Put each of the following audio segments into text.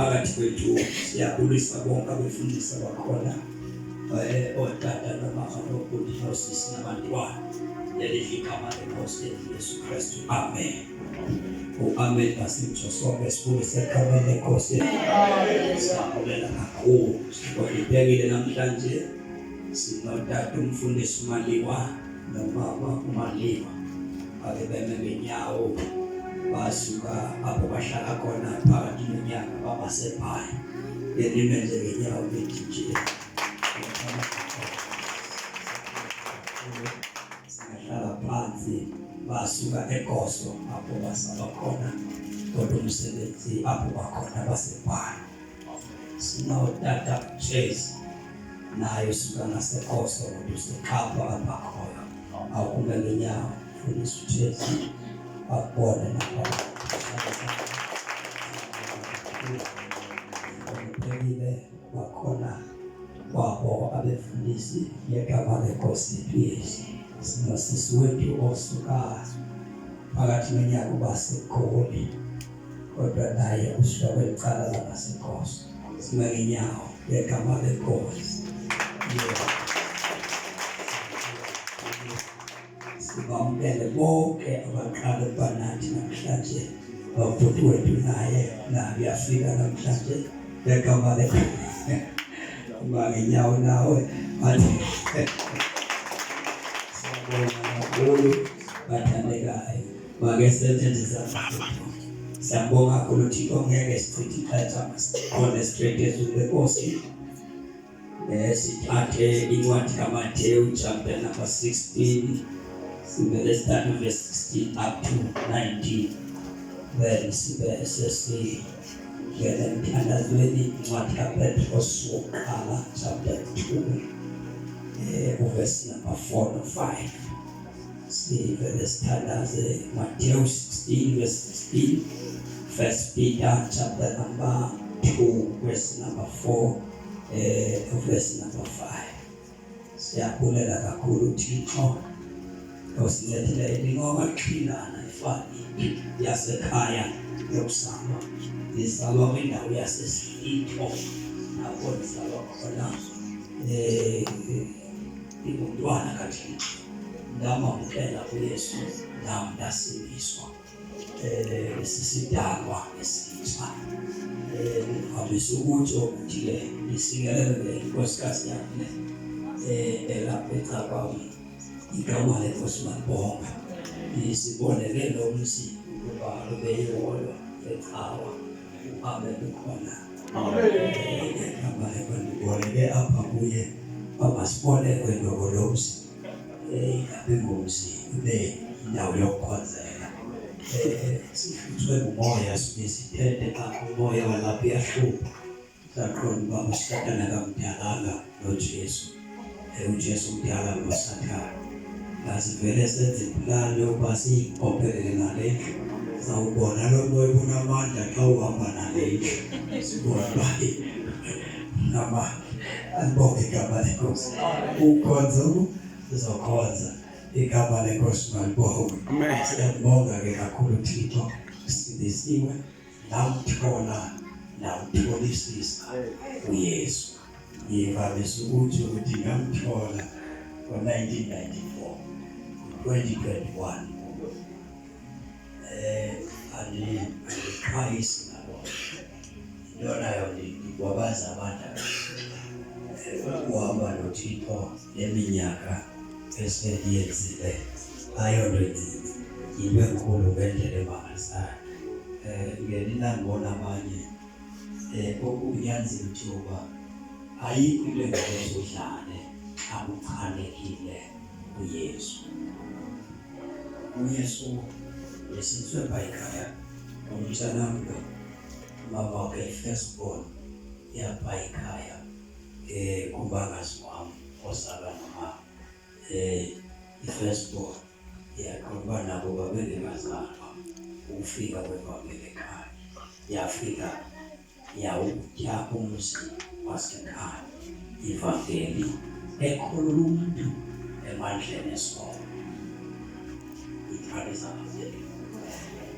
Phakathi kwethu siyabulisa bonke abefundisi abakhona, otata nomama nobhuti nosisi nabantwana, lelihle igama leNkosi yethu Yesu Kristu. Amen. U-amen masitsho sonke, sibulise egameni leNkosi. Siyabulela kakhulu, sihloniphekile namhlanje. Sinotata umfundisi uMaliwa nomama uMaliwa, ake beme ngenyawo. Basuka apho bahlala khona phakathi nonyaka, babasebhayi. Benime nje ngenyawo, bethi nje singahlala phansi. Basuka eGoso apho basaba khona, kodwa umsebenzi apho bakhona basebhayi. Sinotata Chase, naye usuka ngaseGoso, kodwa useKapa apha khoyo. Awukume ngenyawo, fundisa uChase, akubone napha. Uphelile bakhona kwabo abefundisi ngegama leNkosi yethu Yesu. Sinosisi wethu osuka phakathi nonyaka uba seGoli, kodwa naye usuka kweli cala langaseGoso. Sime ngenyawo ngegama leNkosi. Yebo. Sibamukele bonke abaqala ukuba nathi namhlanje. Nobhuti wethu naye naye uyafika namhlanje ngegama leNkosi. Uma ngenyawo nawe bathi siyabonga kakhulu, bathandekayo. Make senze nje. Siyabonga kakhulu Thixo, ngeke sichithe ixesha, masiqonde straight ezulu leNkosi. Sithathe incwadi kaMathewu chapter number 16, sivele sithathe verse 16 up to 19, then sibe sesingena emthandazweni. Incwadi kaPetros wokuqala chapter 2, uverse number 4 no 5, sivele sithandaze. Matthew 16 verse 16, First Peter chapter number 2 verse number 4, verse number 5. Siyabulela kakhulu uThixo osincedile ngomaxhilana ifani yasekhaya yokuzalwa. Ngizalwa kwindawo yaseSihitho, lapho ngizalwa khona, ingumntwana kaThixo. Ndamamukela uYesu nam, ndasindiswa, sisidalwa esitsha. Ngihambisa ukuthi ukuthi-ke ngisikelele inkosikazi yami le elapha ecakwami. Igama leNkosi malibonga. Sibonele lo mzi ukuba ube yihholo lecawa. Amen, ukhona. Igama leNkosi ndiboleke apha kuye, bangasibolekwe noko lo mzi, ingabi ngumzi, ube indawo yokukhonzela. Sihluthwe ngumoya, sibizithethe xa umoya walapha uyahlupha. Saqonda uba uSathana kamdalanga noJesu, uJesu mdala ngoSathana. Ngasivele senze iplani yokuba siyibophelele nale ndlu. Sawubona lo moya ubunamandla xa uhamba nale ndlu, sibona uba namandla. Alibonge igama leNkosi. Ukhonza, sizokhonza. Igama leNkosi malibongwe. Siyambonga ke kakhulu uThixo. Sindisiwe, ndamthola, ndamtholisisa uYesu. Ngivamise ukuthi ngamthola ngo-1994, 2021. Andiqhayisi ngaloo nto nayo, ndikwabaza abantu ukuhamba noThixo neminyaka esendiyenzile ayonto incinci, yinto enkulu ngendlela emangalisayo. Ngelina ndibona abanye, okunyanzela ukuthi uba ayikho into engakwenza udlale xa uchanekile uYesu. UYesu ndisindiswe phaa ekhaya ngumntanam lo, umama wakhe i-first born yapha ekhaya, kumbangazi wam ozalwa nomama, i-first born. Ndiyaqonda uba nabo babengekazalwa ukufika kwevangeli ekhaya. Yafika yawutya umzi wasekhaya ivangeli ekhulula umntu emandleni esono. Ithwalisa,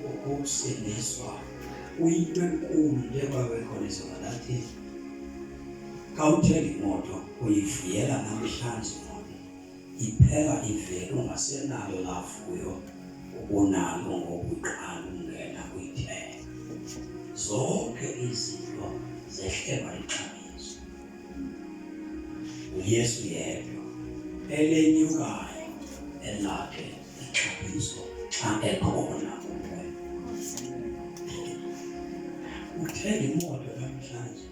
ukusindiswa. Uyinto enkulu njengoba bekhona izolo lathi xa uthenga imoto uyivuyela namhlanje imoto iphela ivele ungasenalo laa vuyo ubunalo ngokuqala ungena kuyithenga. Zonke izinto zehlelwa lixabiso. UYesu yedwa elenyukayo elakhe ixabiso xa ekhona kuwe. Uthenga imoto namhlanje,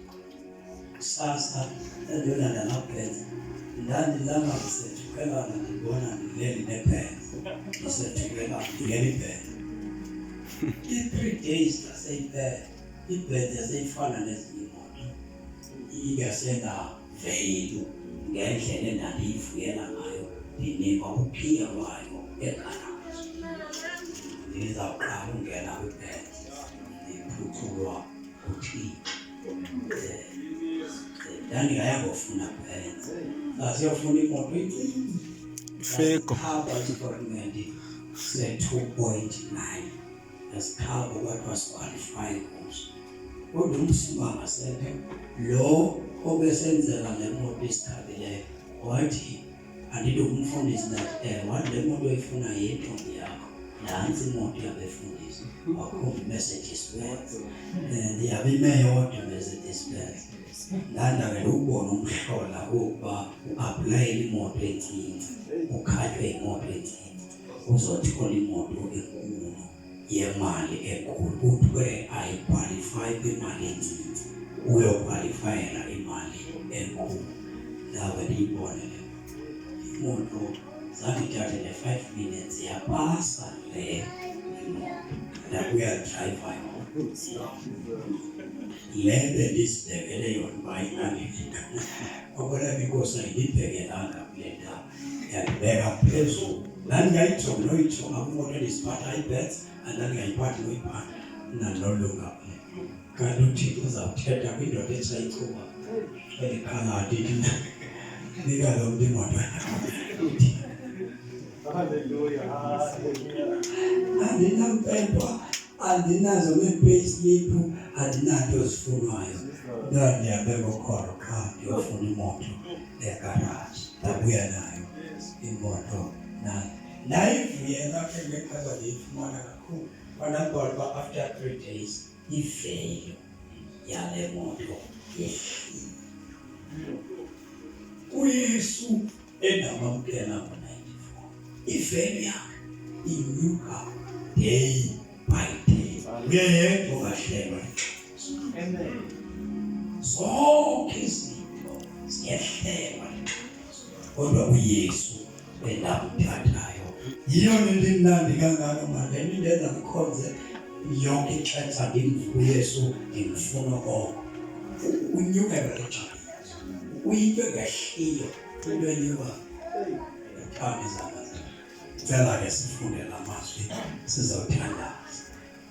kusasa endiyolanda laa Benz. Ndandilala ndisethukelana ndibona ndileli neBenz, ndisethukelana ndileli iBenz. I-3 days yaseyibhele, iBenz yaseyifana nezinye iimoto, ingasenavelu ngendlela endandiyivuyela ngayo ndinikwa ukhiye wayo egaraji. Ndizawuqala ungena kwiBenz ndiphuculwa nguThixo. Ndandingaya ngofuna Benz, sasiyofuna imoto encinci. Fego. Sasikhaba isitolimenti se-2.9 esikhaba kwathiwa sikwalify kuso. Kodwa umsima ngasekho lo obesenzela le moto isikhabileyo wathi andithi umfundisi ndathi wathi le moto oyifuna yentombi yakho, nantsi imoto yabefundisi. Wakhomba iMercedes Benz, ndiyabe ime yodwa iMercedes Benz. Ndandake ndiwubona umhlola wokuba uaplayele imoto encinci, ukhatywe imoto encinci, uzothola imoto enkulu yemali enkulu, kuthiwe ayikhwalifayi kwimali encinci, uyokhwalifayela imali enkulu. Ndabe ndiyibone le imoto, zange ithathe ne-5 minutes yapasa le imoto, ndabuya drayiva yona le bendizibekele yona uba ingangifika. Kwabona inkosi ayindibhekelanga kule ndawo, yandibeka phezulu. Ndandingayijongi noyijonga kwimoto endiziphatha iBenz, andandingayiphathi noyiphatha nandinolunga kule. Kanti uThixo uzawuthetha kwindoda etshayicuba elikhaladi, ithi nika lo mntu imoto yakho. Hallelujah. Hallelujah. Andinampepha, andinazo nee-payslip, andinanto zifunwayo. Ndandihambe ngokholo qha ndiyofuna imoto egaraji, ndabuya nayo imoto. Ndayivuyela ke ngexesha ndiyifumana kakhulu. Kwanabona uba after 3 days iveyo yale moto yehlile. UYesu endamamkela ngo-94, ivelu yakhe inyuka day by day. Nguye yedwa ongahlelwa lixabiso. Zonke izinto ziyehlelwa lixabiso, kodwa uYesu endamthathayo yiyo nento imnandi kangaka mani. Le nto indenza ndikhonze yonke ixesha, ndimva uYesu, ndimfuna okoko. Unyukelwa lixabiso, uyinto engehliyo, into enyuka ethanda izandla zethu. Cela ke sifunde la mazwi, sizawuthandaza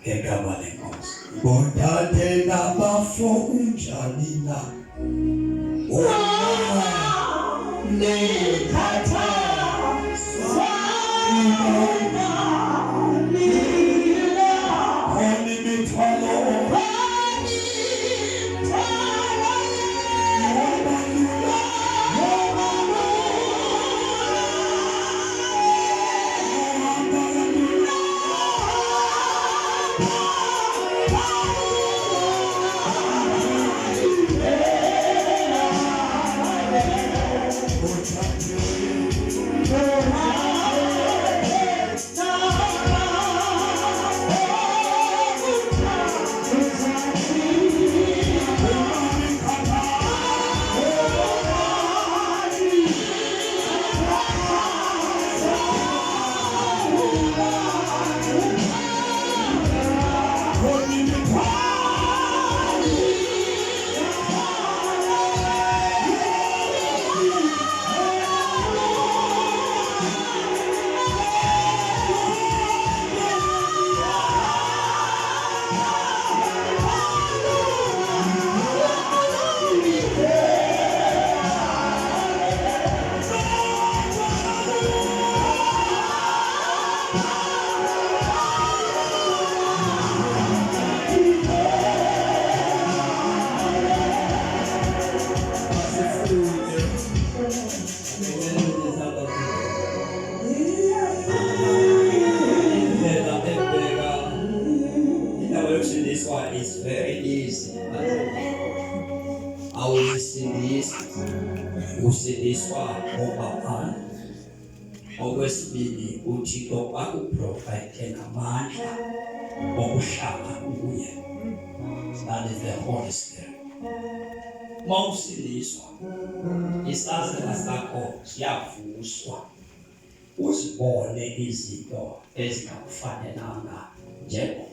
ngegama leNkosi. Bodade nabafo, unjani na? Nikhatha Khona imithwalo yoba lula, Ukusindiswa is very easy. Awuzisindisi, usindiswa ngobabalo. Okwesibini, uThixo akuprovide ngamandla okuhlala kuye. That is the Holy Spirit. Mawusindiswa, isazela sakho siyavuswa. Uzibone izinto ezingakufanelanga njengomntu.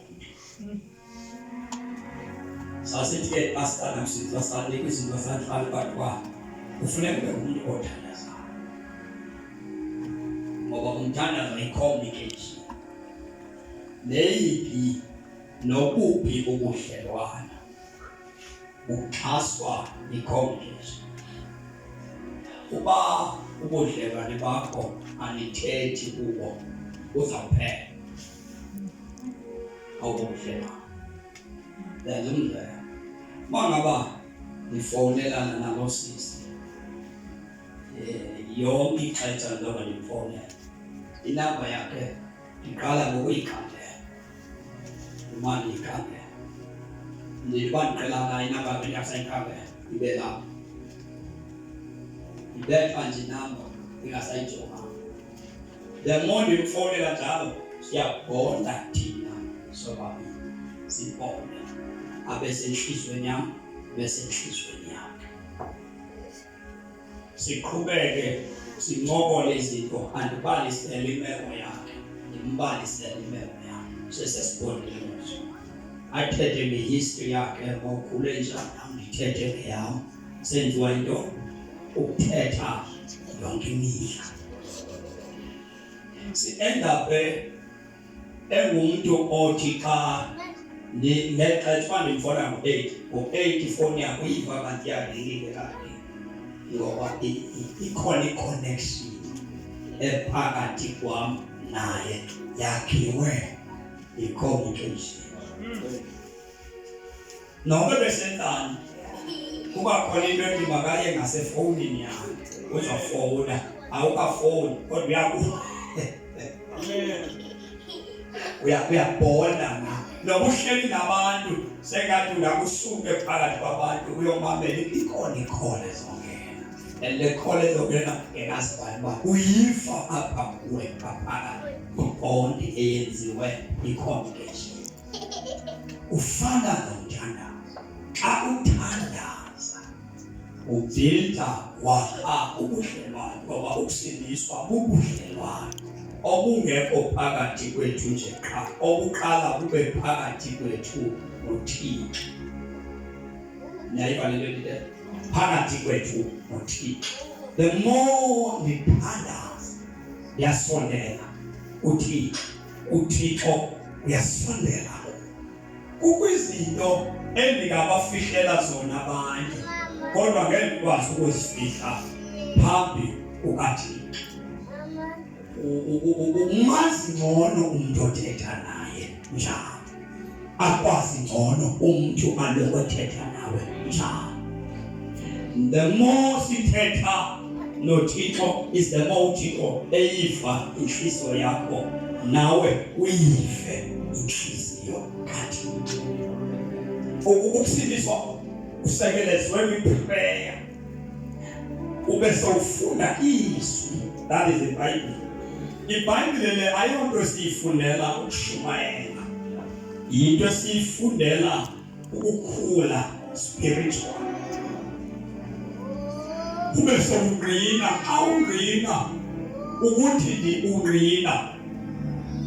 Sasithi ke xa siqala msindiswa sanikwa izinto santlanu kwathiwa kufuneka ube ngumntu othandazayo, ngoba umthandazo yi-communication neyiphi nobuphi ubudlelwana buxhaswa yi-communication. Uba ubudlelwane bakho anithethi kubo, buzawuphela obo budlelwane. Ndenza umzekelo, uba ngaba ndifowunelana nalo sisi yonke ixesha njengoba ndimfowunela, inamba yakhe ndiqala ngokuyikhangela, uma ndiyikhangela ndiba ndiqela nayo inamba yakhe ndingasayikhangela ibe lapho ndibethwa nje inamba ndingasayijonganga. The more ndimfowunela njalo siyabhonda thina sobabini, sibonde abe sentliziyweni yam, besentliziyweni yakhe, siqhubeke sincokole izinto, andibalisele imeko yakhe, ndimbalisele imeko yam, sesesibondile mos. Athethe ngehistory yakhe, ngokhule njani, nam ndithethe ngeyam. Senziwa into ukuthetha yonke imihla. Si-end up engumntu othi xa ngexesha uba ndimfona ngo-8, ngo-8 ifowuni yakho uyiva kanti iyaringile kanti, ngoba ikhona i-connection ephakathi kwam naye yakhiwe yi-communication. Noba besenzani, kuba khona into ethi makaye ngasefowunini yakhe, uzofowuna, awukafowuni kodwa uyakuva, uyabhonda na noba uhleli nabantu, sengathi ungakusuke phakathi kwabantu uyomamela, ikhona ikhole ezongena, and le khole ezongena ngengasibani uba uyiva apha kuwe ngaphakathi, ibhondi eyenziwe i-communication. Ufana nomthandazo, xa uthandaza ubuilda wakha ubudlelwane, ngoba ukusindiswa bubudlelwane obungekho phakathi kwethu nje qha, obuqala bube phakathi kwethu noThixo. Niyayiva le nto ndithetha? Phakathi kwethu noThixo. The more ndithandaza ndiyasondela kuThixo, uThixo uyasondela. Kukho izinto endingabafihlela zona abanye, kodwa ngeke ndikwazi ukuzifihla phambi kukaThixo. Umazi ngcono umuntu othetha naye njalo, akwazi ngcono umuntu aloko ethetha nawe njalo. The more sithetha noThixo is the more uThixo eyiva inhliziyo yakho, nawe uyive inhliziyo kaThixo. Ukusindiswa kusekelezwe kwiprayer, ube sowufunda izwi, that is the Bible. IBhayibhile le ayonto esiyifundela ukushumayela, yinto esiyifundela ukukhula spiritual. Kube sowungqina, xa ungqina ukuthi ndiungqina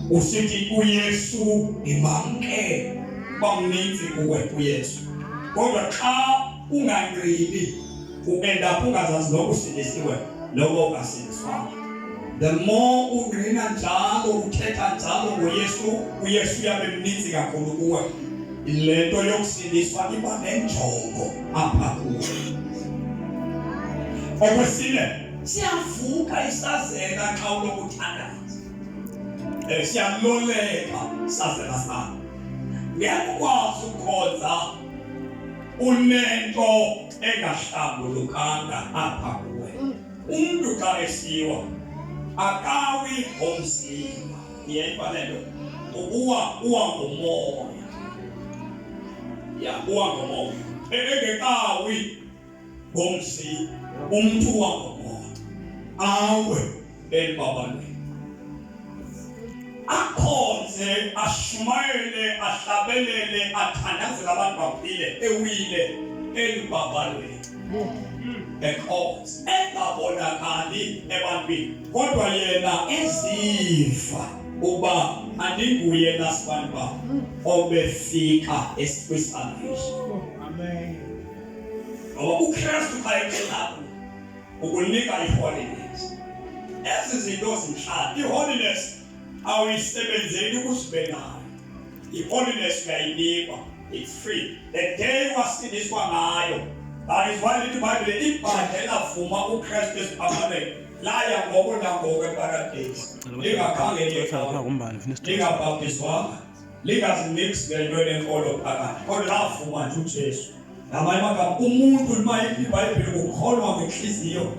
usithi uYesu ndimamkele, uba mninzi kuwe uYesu. Kodwa xa ungangqini uenda up ungazazi noba usindisiwe noba ungasindiswanga. The more ungqina njalo, uthetha njalo ngoYesu, uYesu uyabe mninzi kakhulu kuwe. Le nto yokusindiswa iba nenjongo apha kuwe. Okwesine, siyavuka isazela xa ulokuthandaza. Siyaloleka isazela sakho. Ngeke ukwazi ukukhonza unento engahlambulukanga apha kuwe. Umntu xa esiwa akawi ngomzimba, niyayiva le nto, uwa uwa ngomoya. Ya, uwa ngomoya. Engekawi ngomzimba, umntu uwa ngomoya. Awe elibabalweni. Akhonze, ashumayele, ahlabelele, athandazele abantu baphile, ewile elibabalweni. Ekhonze, engabonakali ebantwini, kodwa yena eziva uba andinguye nasibani ba obefika kwisalvation. Amen. Ngoba uKristu xa ecela ukunika iholiness. Ezi zinto zintlanu, iholiness awuyisebenzeli ukuze nayo. Iholiness uyayinikwa, it's free. The day wasindiswa ngayo, that is why lithi iBhayibhile ibandla elavuma uKristu esiphambanweni laya ngoko nangoko eparadesi, lingakhange liye lingabhaptizwanga, lingaziniksi ngento enenkolo phakathi, kodwa lavuma nje uJesu. Ngamanye amagama, umuntu uma ithi iBhayibhile ukholwa ngenhliziyo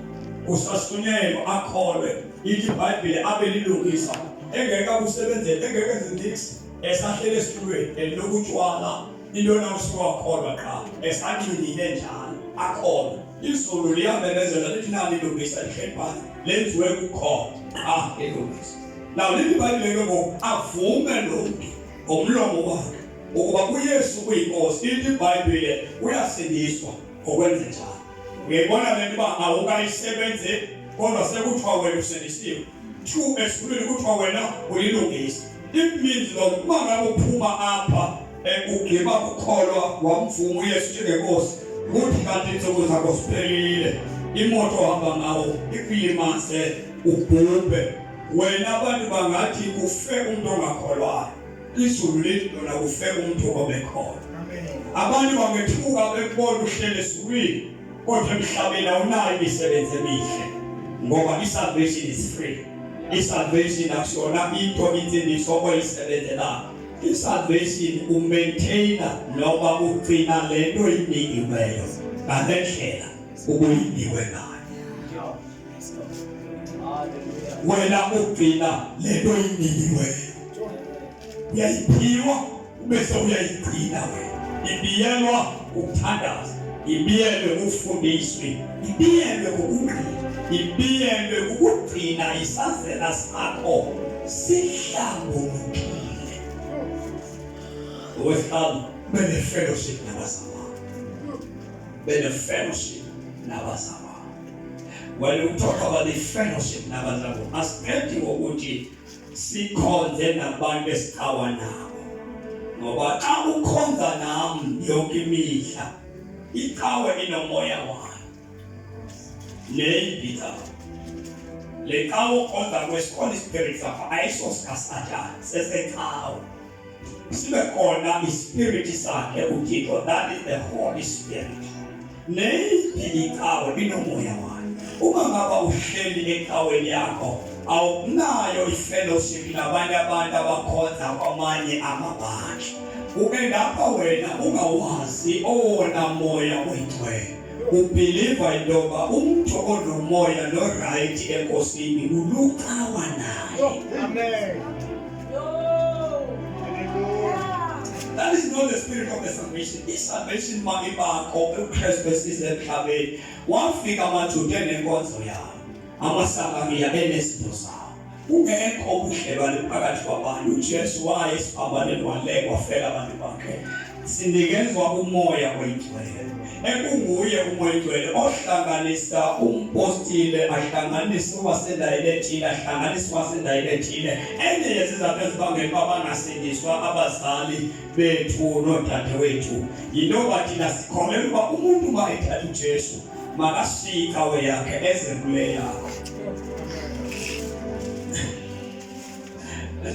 usashunyelwa akholwe, ithi iBhayibhile abe lilungisa, engeke akusebenzele, engeke enze nix, esahlele esitulweni eloku utshwala, into na usuwakholwa qha, esanxilile njalo akholwe. Izulu liyamemezela lithi nali ilungisa lihleli phansi, lenziwe kukholwa qha ilungisa. Now lithi iBhayibhile ke ngoku avume lo mntu ngomlomo wakhe ukuba uYesu uyinkosi, ithi iBhayibhile uyasindiswa ngokwenze njalo. Uyayibona le nto uba awukayisebenzeli kodwa sekuthiwa wena usindisiwe. Two, esizulwini kuthiwa wena ulilungisa. It means lo uma ngabe uphuma apha ugqiba kukholwa wamvuma uYesu njengenkosi, kuthi kanti iintsuku zakho ziphelile, imoto ohamba ngawo ikulimaze ubhubhe. Wena abantu bangathi kufe umuntu ongakholwayo, izulu lithi lona kufe umuntu obekhona. Abantu bangethuka bekubona uhleli ezulwini, kodwa emhlabeni awunayo imisebenzi emihle, ngoba i-salvation is free. I-salvation akusiyona into insindiso oyisebenzelayo. I-salvation umaintaina noma ugcina lento oyinikiweyo ngale ndlela ubuyinikwe ngayo. Wena ugcina lento oyinikiweyo, uyayiphiwa ubese uyayigcina wena. Ibiyelwa ukuthandaza, ibiyelwe ukufundiswa, ibiyelwe ukungqina, ibiyelwe ukugcina isazela sakho sihlambulukile. Okwesihlanu, bene fellowship nabazalwane, bene fellowship nabazalwane. When we talk about the fellowship nabazalwane, asiqedi ngokuthi sikhonze nabantu esicawa nabo, ngoba xa ukhonza nam yonke imihla, icawe inomoya wayo. Leyiphi icawe? Le cawe ukhonza kwesikhona ispirit sakho ayiso sikaSathane, sesecawe. Sibe khona ispirit sakhe uThixo, that is the Holy Spirit. Neyiphi icawe inomoya wayo. Uma ngaba uhleli ecaweni yakho awunayo ifellowship nabanye abantu abakhonza kwamanye amabandla, ube ngapha wena ungawazi owona moya oyingcwele, ubhiliva into yoba umntu onomoya no-right enkosini ulucawa naye. Amen. That is not the spirit of the salvation. I-salvation ma ibakho uKristu esize emhlabeni, wafika amaJuda enenkonzo yawo, amaSamariya enezinto zawo, kungekho ubudlelwane phakathi kwabantu. uJesu waye esiphambanweni walekwa wafela abantu bakhe. Sinikezwa umoya oyingcwele, ekunguye umoya oyingcwele ohlanganisa umpostile, ahlanganise wasendaweni ethile, ahlanganise wasendaweni ethile. Enye yezizathu ezibangela uba bangasindiswa abazali bethu noodadewethu yinto yoba thina sikholelwa uba umuntu uma ethatha uJesu makashiye icawe yakhe eze kule yakho.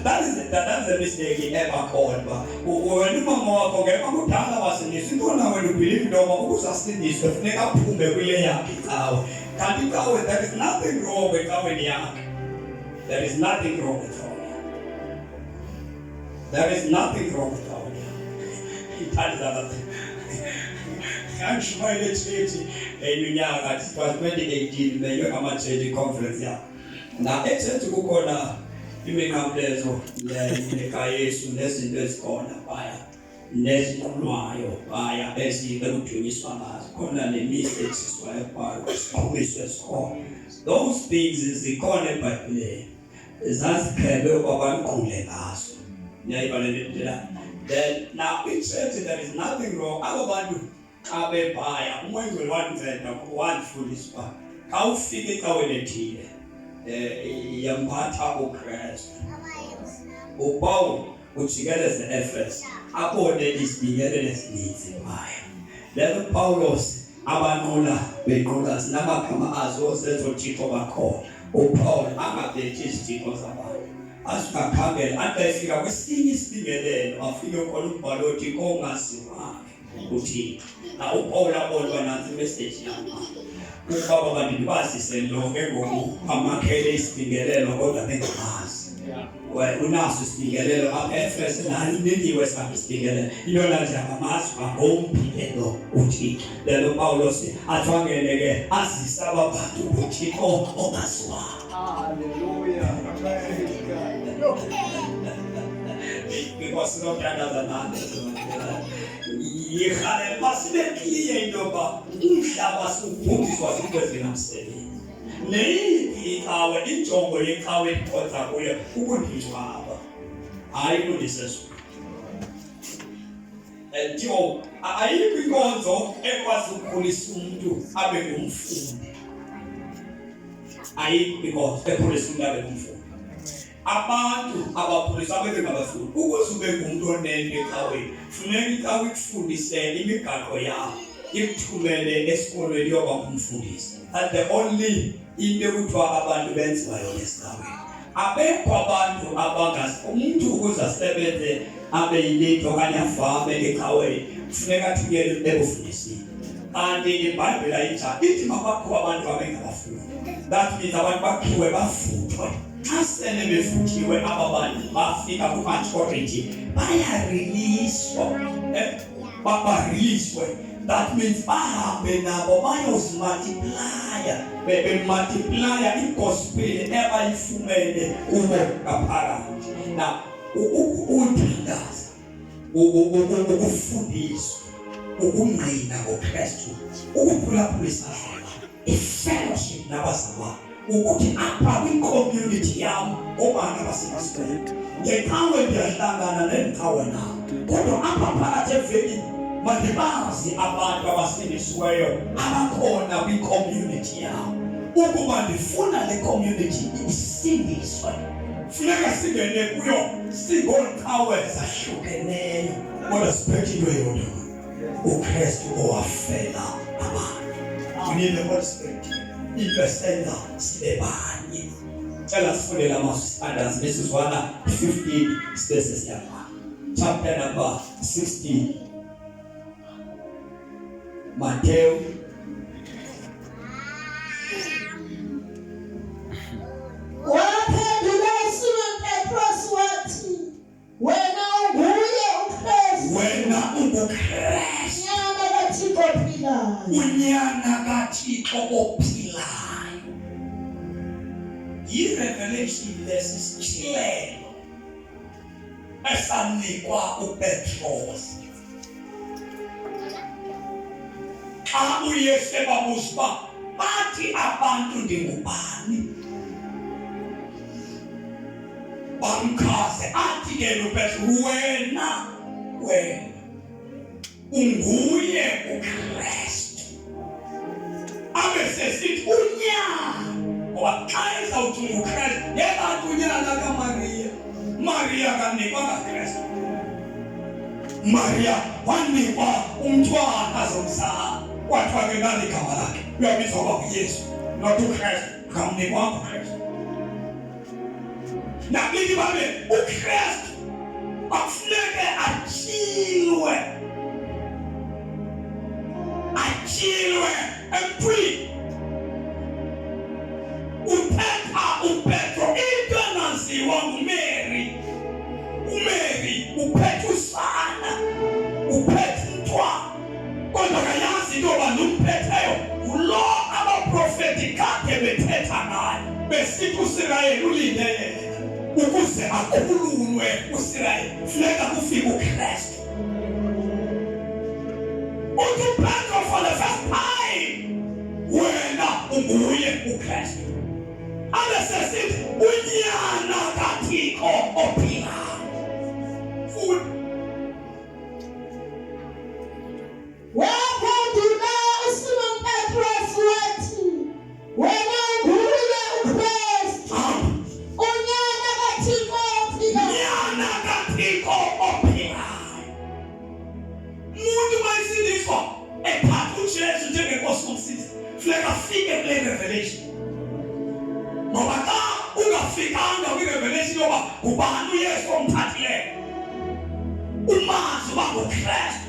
That is a mistake ebakhona uba wena umama wakho ngeke kudala wasindiswa, intona wena ubhilive into yoba ukuze asindiswe funeka aphume kule yakhe icawe. Kanti icawe, there is nothing wrong ecaweni yakhe. There is nothing wrong ecaweni yakhe. There is nothing wrong ecaweni yakhe. Ithanda ngangishumayela echechi eminyaka, it was 2018, menywe ngama-church conference yakho. Na echechi kukhona iminqamlezo lekaYesu nezinto ezikhona phaya. Nezinqulwayo baya ezikudunyiswa ngazo khona nemisi esiswayo kwayo siqhumiswe sikhona. Those things zikhona eBhayibhelini, zaziqhele ukuba banqule ngazo. Niyayiva le nto la? Then now in-church there is nothing wrong. Abo bantu xa bebhaya, uMoya oyiNgcwele wandinceda wandifundisa uba xa ufika ecaweni ethile, yambatha uKrestu. UPaul ujikeleze Efeso abone izibingelelo ezininzi phaya. Then uPawulos abanqula benqula zinamagama azo zezothixo bakhona. UPaul angabethi izithixo zabantu, asingakhangela athi efika kwesinye isibingelelo afike khona umbhalo othi kongaziwayo uThixo. Na uPaul abona uba nantsi imeseji yam, ukuba abantu ndibazise lo ke ngoku amakhele isibingelelo kodwa bengamazi. Unaso isibingelelo apha eEfese, nayo inikiwe sakhe isibingelelo. Into nje abamazi bangomphi ke lo uThixo. Then uPawulos athi angene ke azise aba bantu uThixo ongaziwayo. Hallelujah. Praise God. Because sinothandaza nathi. Yirhalela uba sibe clear into yoba umhlaba siwubhubhiswa zinto ezingamsebenzi. Neyiphi icawe, injongo yecawe endikhonza kuyo kukundingcwaba, hayi kundisezulu. And ayikho inkonzo ekwazi ukukhulisa umntu abe ngumfundi. Ayikho inkonzo ekhulisa umntu abe ngumfundi. Abantu abakhuliswa bebe ngabafundi. Ukuze ube ngumntu onento ecaweni, funeka icawe ikufundise imigaqo yawo, ikuthumele esikolweni yoba ngumfundisi. And the only into ekuthiwa abantu benziwa yona esicaweni, abekho abantu abangazi umntu ukuze asebenze abe yilitho okanye afame ecaweni kufuneka athunyelwe ebufundisini. Kanti iBhayibhile ayinjalo, ithi mabakhiwe abantu abengabafundi. That means abantu bakhiwe bafuthwe. Xa sele befuthiwe aba bantu bafika kwi-maturity, bayariliswa, bariliswe. That means bahambe nabo bayozimultiplya, bemultiplya igospel ebayifumene kubo ngaphakathi. Now ukuthandaza, ukufundiswa, ukungqina ngoKristu, ukuphulaphula isazela, i-fellowship nabazalwane, ukuthi apha kwi-community yam obani abasindisiweyo. Ngecawe ndiyahlangana nendicawe nabo, kodwa apha phakathi evekini mandibazi abantu abasindisiweyo abakhona kwi-community yam. Ukuba ndifuna le community isindiswe, funeka singene kuyo singoonqawe zahlukeneyo, kodwa siphethe into eyodwa, uKristu owafela abantu. We need the Holy Spirit into esenza sibe banye. Cela sifundele amazwi sithandaze imizuzwana 15 sibe sesiyabhala. Chapter number 16, Matthew. Waphendula uSimon Petros wathi, wena unguye uKristu, Wena unguKristu, unyana kaThixo ophilayo. Unyana kaThixo ophilayo. Yi-revelation lesi, sityhilelo esanikwa uPetros xa uYesu ebabuza uba bathi abantu ndingubani. Bamchaze, athi ke noPetro, wena unguye uKristu. Abe sesithi unyana, ngoba xa ezawuthi unguKristu ngekathi unyana kaMariya. Mariya kanikwa ngaKristu, Mariya wanikwa umntwana azomzala, kwathiwa ke nali igama lakhe, uyabizwa uba nguYesu, not uKristu. Akamnikwanga uKristu. Nakithi babe uKristu akufuneke atyhilwe emntwini. Uthetha uPetro into engaziwa nguMary. UMary uphethe usana, uphethe umntwana, kodwa akayazi into yoba lumphetheyo ngulo abaprofeti kade bethetha ngaye, besithi uSirayeli ulinde yena. Ukuze akhululwe uSirayeli funeka kufike uKristu. Uthi uPetro for the first time, wena unguye uKristu. Abe sesithi unyana kaThixo ophilayo. Futhi Waphendula uSimon Petros wathi, Wena unguye uKristu, unyana kaThixo ophilayo. Nyana kaThixo ophilayo. Umuntu mayisindiswa ephatha uJesu njengenkosi nomsizi, funeka afike kule revelation. Ngoba xa ungafikanga kwi-revelation yoba ngubani uYesu omthathileyo, umazi uba nguKristu,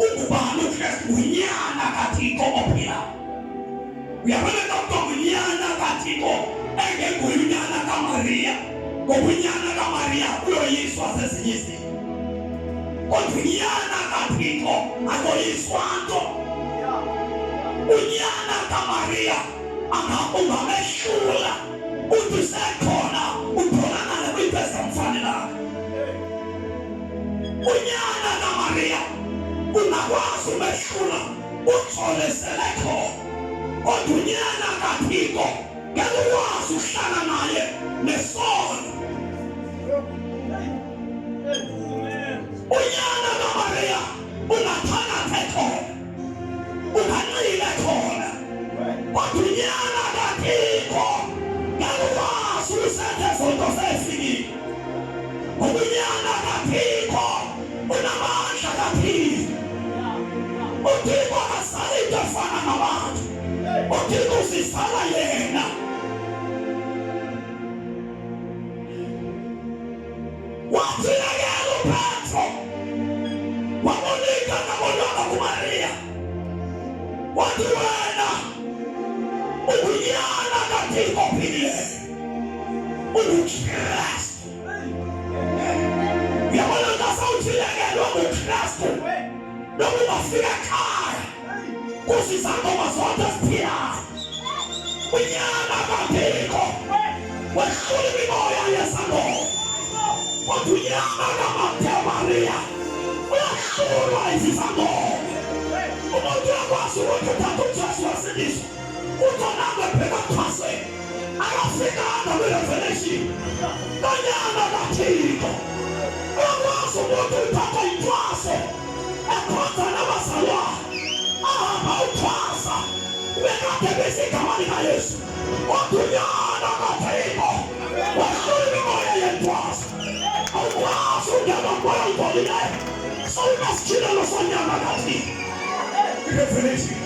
ungubani uKristu? Ngunyana kaThixo ophilayo. Uyabona xa kuthiwa ngunyana kaThixo engenguye unyana kaMariya, ngoba unyana kaMariya uyoyiswa zezinye izinto, kodwa unyana kaThixo akoyiswa nto. Unyana kaMariya ungamehlula uthi usekhona utholakala kwinto ezamfanelanga. Unyana kaMariya ungakwazi umehlula uxolesele khona, kodwa unyana kaThixo ngeke ukwazi ukuhlala naye nesono. Unyana kaMariya ungathakathe khona, unganxile khona, kodwa unyana kaThixo ngeke ukwazi ukusenza zonto sefikile, ngoba unyana kaThixo unamandla kaThixo. UThixo akazali into efana nabantu, uThixo usizala yena. Wathilekela uPetro, wamunika ngabonwanga kuMariya, wathi wena ungunyana kaThixo ophilileyo, unguKristu. Uyabona xa sewuthilekelwe nguKristu, noba ungafika ekhaya kuzizangoma zonke eziphilayo, unyana kaThixo wehlula imimoya yesangoma, kodwa unyana kaMatheo Maria uyahlulwa izizangoma. Umuntu uyakwazi ukuthi uthatha uJesu wasindiswa, uthi onange bheka kuthwaseni, akafikanga kwi-revelation kanyana kaThixo. Uyakwazi umuntu uthatha intwaso ekhonza nabazalwane, ahamba uthwasa ubekade besigama likaYesu, kodwa unyana kaThixo wahlula imimoya yentwaso. Awukwazi ungena moya ungcolileyo sowunesityhilelo sonyana kaThixo. Revelation.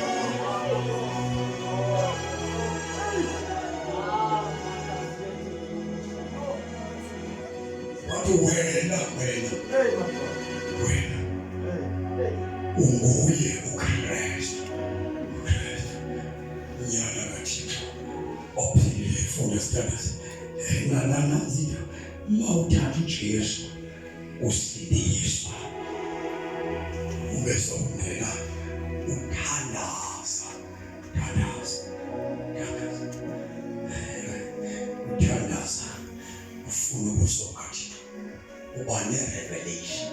Wathi wena, wena, wena unguye uKristu, uKristu unyana kaThixo ophilile. Funda sithandaze. Nananzi into, mawuthatha uJesu usindiswa, ube sowungena uthandaza, thandaza, thandaza, uthandaza, ufuna ubuso bukaThixo, uba ne-revelation,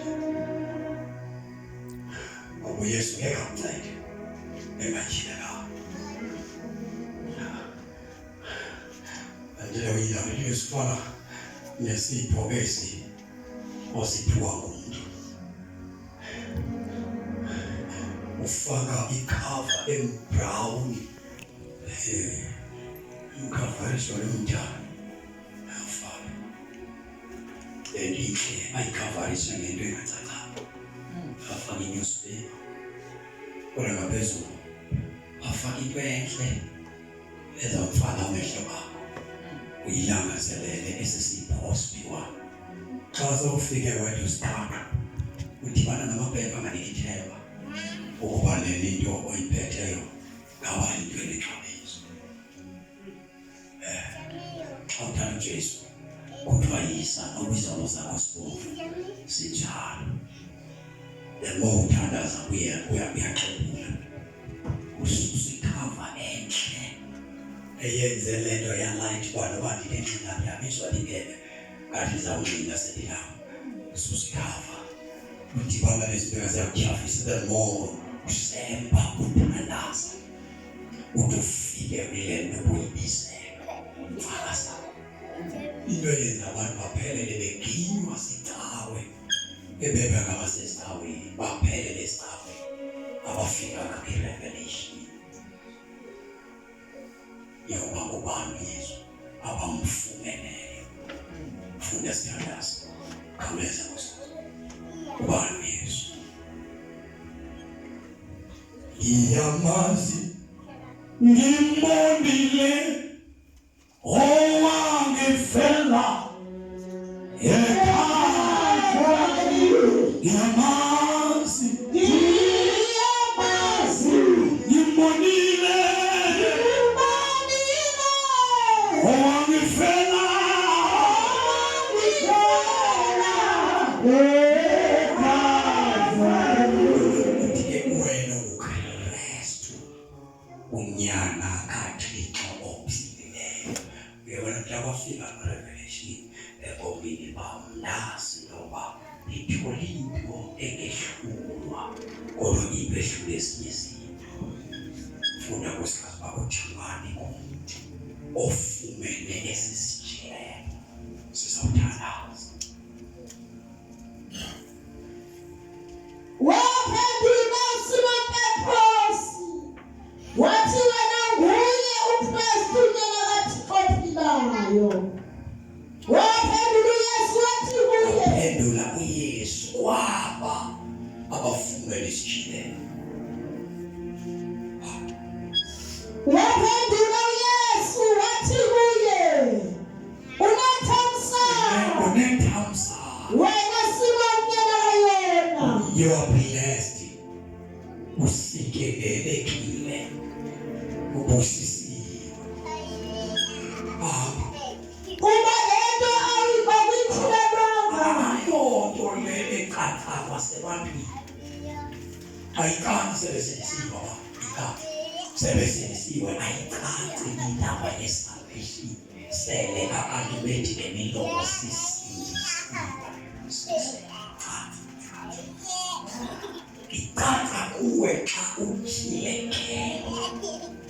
ngoba uYesu ngeke akuncede engatyhilekanga. Andile uyilanga uYesu fana nesipho esi osiphiwa ngumntu, ufaka ikhava embrown, umkhavariswa lomntana, afake endihle, ayikhavarise ngento engacacanga, afake i-newspaper, kodwa ngaphezulu afake into enhle ezawutsala amehlo akho uyilangazelele esi sipho osiphiwa. Xa sewufike wedwa usiqaqa, udibana namaphepha anganiki ithemba ukuba le into oyiphetheyo ngaba yinto enexabiso. Xa uthanda uJesu kuthiwa yisa noba izono zakho sibomvu sinjalo. The more uthandaza kuye uyaxobula, ususa ikhava enhle eyenze le nto yalight uba noba ndinengxinga ndiyabizwa ndingene ngathi ndizawungxinga sendilapho. Ususa ikhava, udibana nezinto eziyakutyhafisa. The more Usemba uthandaza ude ufike kule nto ubuyibizelwe. Mfakaza into eyenza abantu baphelele beginywa zicawe, ebebe ngabasezicaweni baphelele ezicaweni, abafikanga kwi-revelation yokuba ngubani uYesu abamfumeneyo. Funda sithandaza, khawuleza Nkosi, ubani uYesu? Ngiyamazi, ngimbonile owangifela eKalvari. Ngiyamazi, Ngiyamazi, ngimbonile ngimbonile owangifela owangifela eKalvari. Uthi ke wena uKristu unyana kaThixo ophilileyo. Uyabona, mhla kwafika lo revelation ebomini bam, ndazi intoba ndithole into engehlulwa, kodwa into ehlula ezinye izinto. Funda nkosikazi uba kuthiwani kumntu ofumene esi sityhilelo. Sizawuthandaza. Waphendula uSimon Petros wathi, wena nguye uKristu unyana kaThixo ophilayo. Waphendula uYesu wathi kuye, Waphendula uYesu kwaba abafumene isityhilelo. Waphendula uYesu wathi kuye, unethamsanqa Unethamsanqa. wena Simon nyana kaYona, You are blessed. Usikelelekile. Ubusisiwe. Hamba. Kuba le nto akuyityhilelwanga Ayonto le ecaca kwasebantwini. Ayicaci sebesindisiwe abantu. Ayicaci. Sebesindisiwe, ayicaci indaba yesalvation. Sele abantu bethi ngemilomo sisindisiwe. Caci. Icaca kuwe xa utyhilekelwa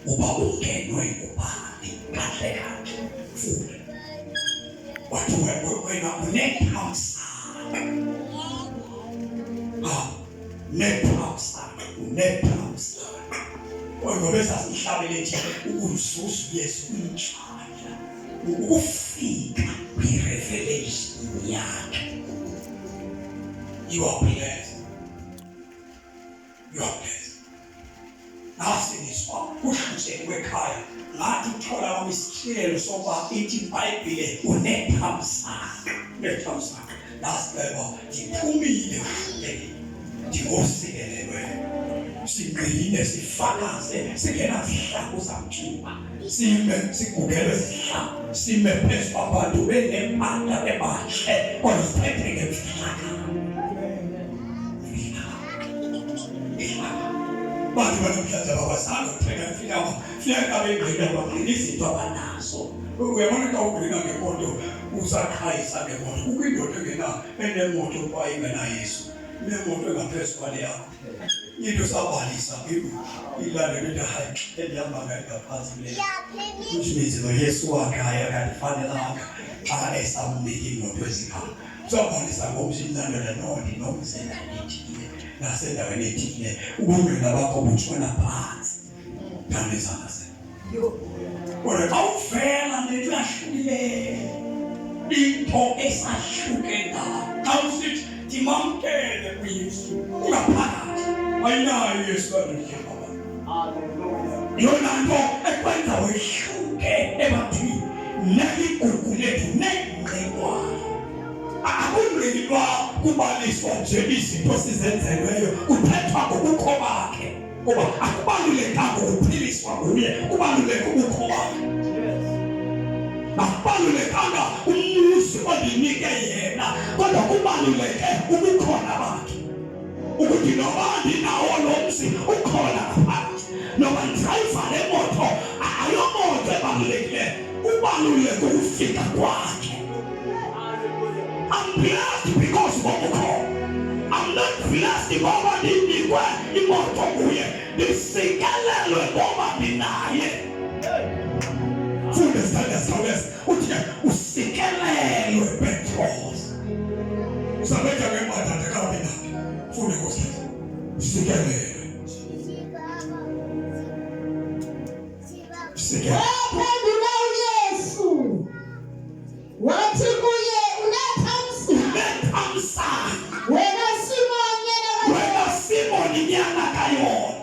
uba ungenwe ngubani kahle kahle. Funda. Wathi wena unethamsanqa. Ah, nethamsanqa, unethamsanqa. Ngoba esasihlabele nje ukuzuza uYesu kwintlahla, ukufika kwi-revelation yakhe. You are blessed. You are blessed. Ngasindiswa kuhlutshelwe ekhaya, ngathi uthola kwami isityhilelo sokuba ithi iBhayibhile unethamsanqa, unethamsanqa. Ndaziceba ndiphumile ekuhluphekeni, ndingosikelelwe. Singqine sifakaze singenazihlangu zamtshuba, sime sigugelwe zihlangu, sime phezu kwabantu benempahla bebahle, kodwa siphethe ngemfihlakalo. Bantu banamhlanje abakwazanga ukuthenga imfihlakalo, funeka bengqina bangqina izinto abanazo. Uyabona, xa ungqina ngemoto, usaqhayisa ngemoto, kukho indoda engena enemoto kwaye ingenaYesu, inemoto engaphezu kwale yakho, into sabalisa ilandela into, hayi, endihamba ngayo ngaphantsi kule, which means lo Yesu wakhe hayi akandifanelanga xa esamnika iimoto ezingaka. Usabalisa ngomzi, ilandela no ndinomzi endaweni ethile nasendaweni ethile, ubungqina bakho butshona phantsi. Thandizana se kodwa xa uvela nento yahlukileyo, into esahluke ngayo, xa usithi ndimamkele uYesu, ungaphakathi ayinayo uYesu kantotyeba. Yona nto ekwenza wehluke ebantwini neligugu lethu nengqinwayo. Akungqinwa kubaliswa nje izinto sizenzelweyo, kuthethwa ngobukho bakhe, kuba akubalulekanga ukuphiliswa nguye, kubaluleke ubukho bakhe. Akubalulekanga umuzi ondinike yena, kodwa kubaluleke ubukhona bakhe, ukuthi noba ndinawo lo mzi, ukhona ngaphakathi. Noba ndidrayiva le moto, ayomoto ebalulekileyo, kubaluleke ukufika kwakhe. I'm blessed because ngobukhona. I'm not blessed. Athi ngoba ndinikwe imoto nguye, ndisikelelwe ngoba ndinaye. Funde sithanda sikhawuleza. Uthi ke usikelelwe Petros. Usabenza ngemadada kabi nabi. Funde Nkosi. Usikelelwe. Usikelelwe. Waphendula uYesu wathi kuye, Unethamsanqa Unethamsanqa wena Simon nyana wena kaYona, Simoni nyana kaYona.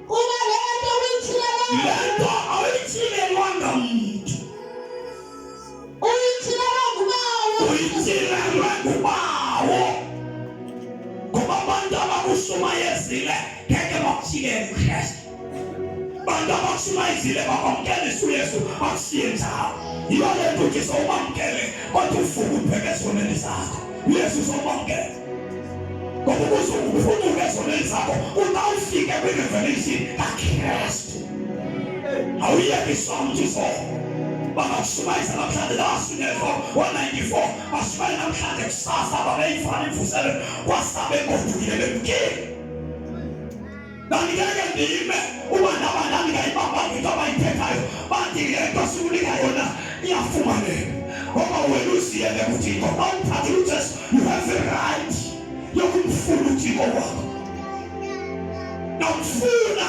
kuba le nto uyityhilelwe Le nto awuyityhilelwanga mntu. Uyityhilelwe nguBawo. Uyityhilelwe nguBawo. Ngoba abantu abakushumayezile ngeke bakutyhilele uKristu. Bantu abakushumayezile bakwamkelisa uYesu bakushiye njalo. Yiyo le nto uthi sowubamkele kodwa uvuka ubheke ezonweni zakho. uYesu sowubamkele. Ngoba ukuze uphunyuke ezonweni zakho utawufike kwi-revelation kaKristu. Awuyekiswa mntu izolo. Bangakushumayeza namhlanje lawasunyezwa ngo-94 bashumayela namhlanje kusasa babeyifana imvuselelo kwasa begodukile bemkile. Ndandingeke ndime uba ndaba ndandingayibambanga into abayithethayo bathi le nto sikunika yona iyafumaneka ngoba wena uziyele kuThixo. Xa umthathile uJesu you have a right yokumfuna uThixo wakho. Namfuna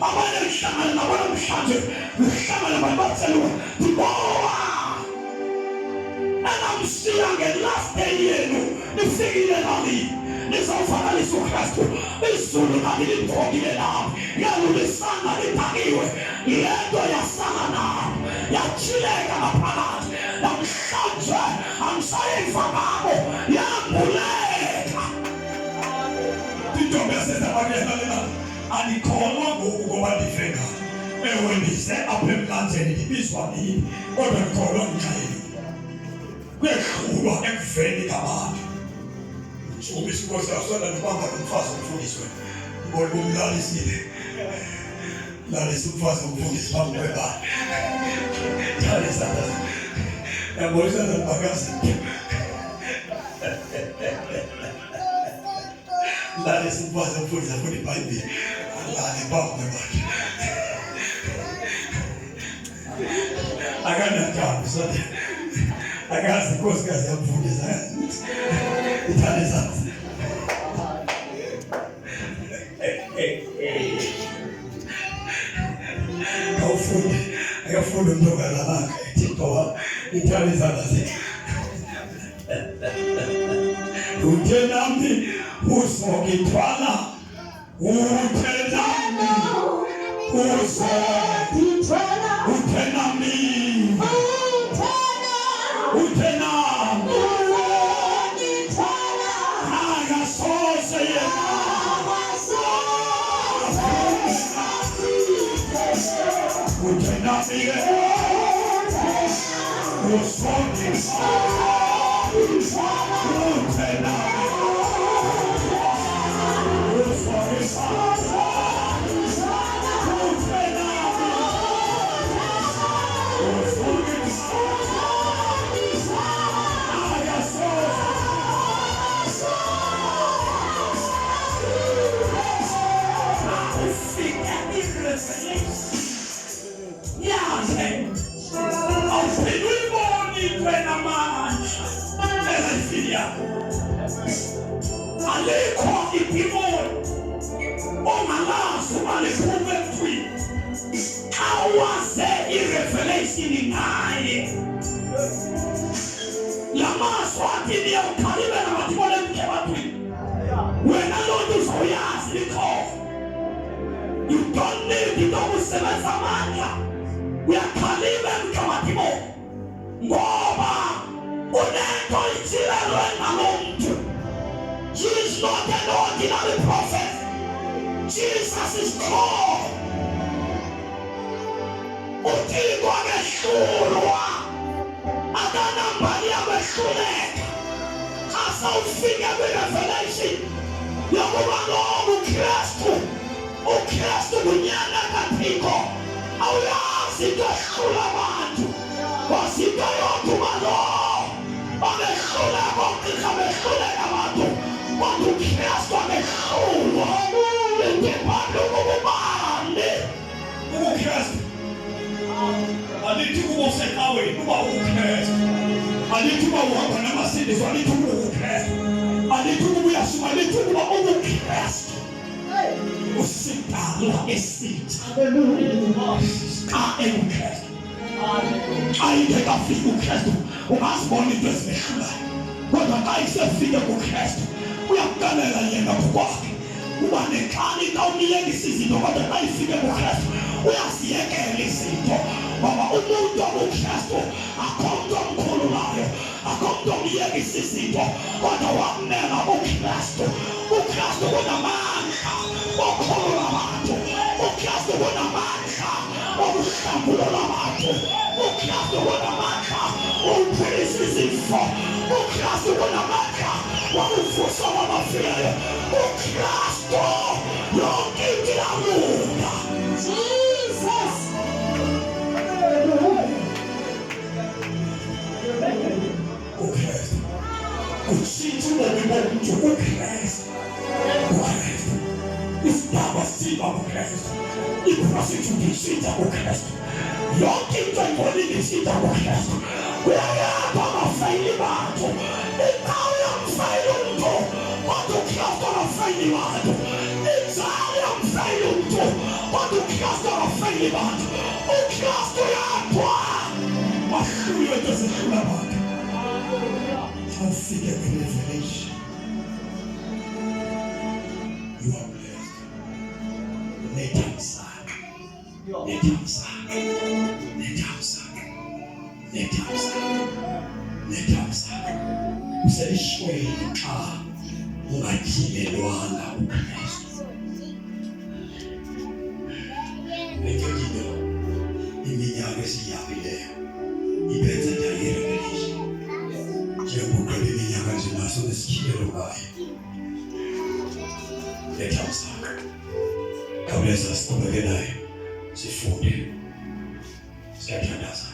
abanye ngihlangana nabo namhlanje ngihlangana nabantu bacela uba ndibowa enamshiya nge-last day yenu nifikile nalini nizawuvakalisa uKristu izulu kanti limthobile lapho yalulisanga lidakiwe le nto yasala nabo yatyhileka ngaphakathi namhlanje angisayiva ngabo yambuleka intombi yaseSamariya andikholwa ngoku ngoba ndife ngalo ewe ndize apha emlanjeni ndibizwa nini kodwa ndikholwa ngenxa yenu kuyehlulwa ekuveni ngabantu Mshumisa inkosi yasona nobamba lo mfazi umfundisi wena ngibona umlalisile lalisa umfazi umfundisi phambi kwebandla thale isandla yabona isandla libakazi lalisa umfazi umfundisi afuna ibhayibhile alale phambi kwebandla akanantambo soda akazi inkosikazi yamfundisa ithanda isandla awufundi akafundi umntu ongalalanga ethixo wam ithanda isandla zethu uthe nami uzokithwala uthe nami uzokithwala uthe nami uthe nami akasoze yena uthe nami ke uzokithwala uthe nami uzokithwala uthe nami uzokithwala akasoze ufike i-revelation yakhe awuphinde uyibone into enamandla elifini yakho alikho idimoni ongalazi uba liphuma emntwini xa waze i-revelation ngaye la mazwi athi niyawukhalimela madimoni emke ebantwini wena loo nto uzawuyazi likhona you don't need into yokusebenza amandla uyakhalima emke madimoni ngoba unento ityhilelwe ngalo mntu. He is not an ordinary prophet. Jesus is God. uThixo akehlulwa akanambali yakwehluleka xa sawufika kwi-revelation yokuba lo nguKristu uKristu ngunyana kaThixo awuyazi into ehlula abantu wazi into yodwa uba lo babehluleka oogqirha behluleka abantu kodwa uKristu Uthi ubani ukuKristu. Alithi kuba usecaweni uba ukuKristu. Alithi uba uhamba namasindiso alithi uba ukuKristu. Alithi ukuba uyasuma alithi ukuba ukuKristu. Usidalwa esitsha. Xa enguKristu. Xa ingekafiki uKristu ungazibona into ezimehlulayo. Kodwa xa isefike kuKristu uyakuxelela yena ngokwakhe. Uba nexani xa umyekisa izinto kodwa xa ifike kuKristu uyaziyekela izinto. Ngoba umuntu okuKristu akho mntu omkhululayo, akho mntu omyekisa izinto kodwa wakunela uKristu. UKristu unamandla okhulula abantu. UKristu unamandla okuhlambulula abantu. UKristu unamandla okuphilisa izifo. UKristu unamandla wokuvusa kwabafileyo. UKristu yonke into iyalunga. Jesus. UKristu utshintsha ubomi bomntu. UKristu, uKristu isidaba sitshintsha kuKristu, iprostitute itshintsha kuKristu, yonke into engcolile itshintsha kuKristu. Uyayapha abafeyili bantu, indawo yamfeyila umntu, kodwa uKristu akafeyili bantu. Inzalo yamfeyila umntu, kodwa uKristu akafeyili bantu. UKristu yedwa wahlulwe into ezihlula abantu. Xa ufike kwi-revelation you are blessed. Nethamsanqa, nethamsanqa, nethamsanqa, nethamsanqa, nethamsanqa. Uselishweni xa ungatyhilelwanga uKristu. Into iminyaka esiyihambileyo ibenza ndayirevelation njengokuqala iminyaka nje naso nesityhilelo ngayo. Nethamsanqa. Khawuleza siqhubeke nayo sifunde. Siyathandaza.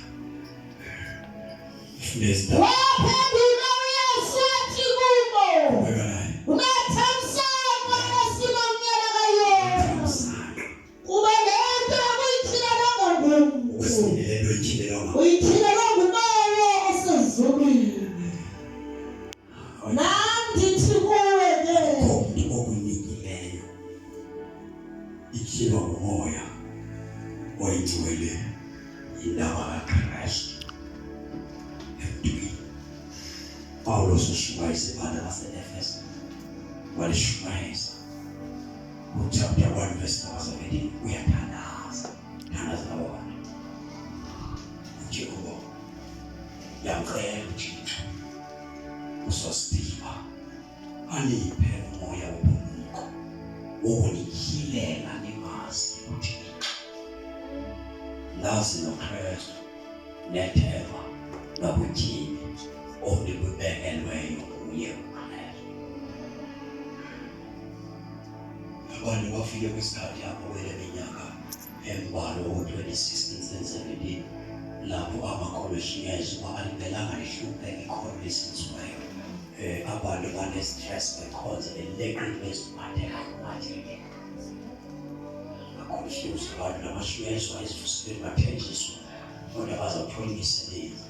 Sifunde izindaba. Waphendula uYesu wathi kubo, Qhubeka nayo. Unethamsanqa Simon nyana kaYona, Nethamsanqa. kuba le nto akuyityhilelwanga ngumntu, Okwesibini le nto ityhilelwa uyityhilelwe nguBawo osezulwini. Nam ndithi kuwe ke, komntu okunikileyo ityhilwa nguMoya oyiNgcwele indaba kaKristu emntwini. Pawulos ushumayisa ibandla lase-Efese, walishumayeza kuchapter 1 verse number 17. Uyathandaza, thandaza labo bantu. Uthi kubo, ndiyamcela uThixo usosidiba aniphe umoya wobulumko wokunityhilela nimazi uThixo, nazi noKristu nethemba nobutyebi onibubekelweyo nguye uKristu. Abantu bafike kwisikhathi apho kwele minyaka embalwa ngo-2016 17 lapho amakholwa eshunyayezwa uba alimelanga lihlupheke ikholwa elisinzwayo. Abantu bane-stress bekhonza beleqa into eziphathekayo phatheke. Baconfuse abantu nabashunyayezwa ezivuselweni bathenjiswa kodwa bazawuthola imisebenzi.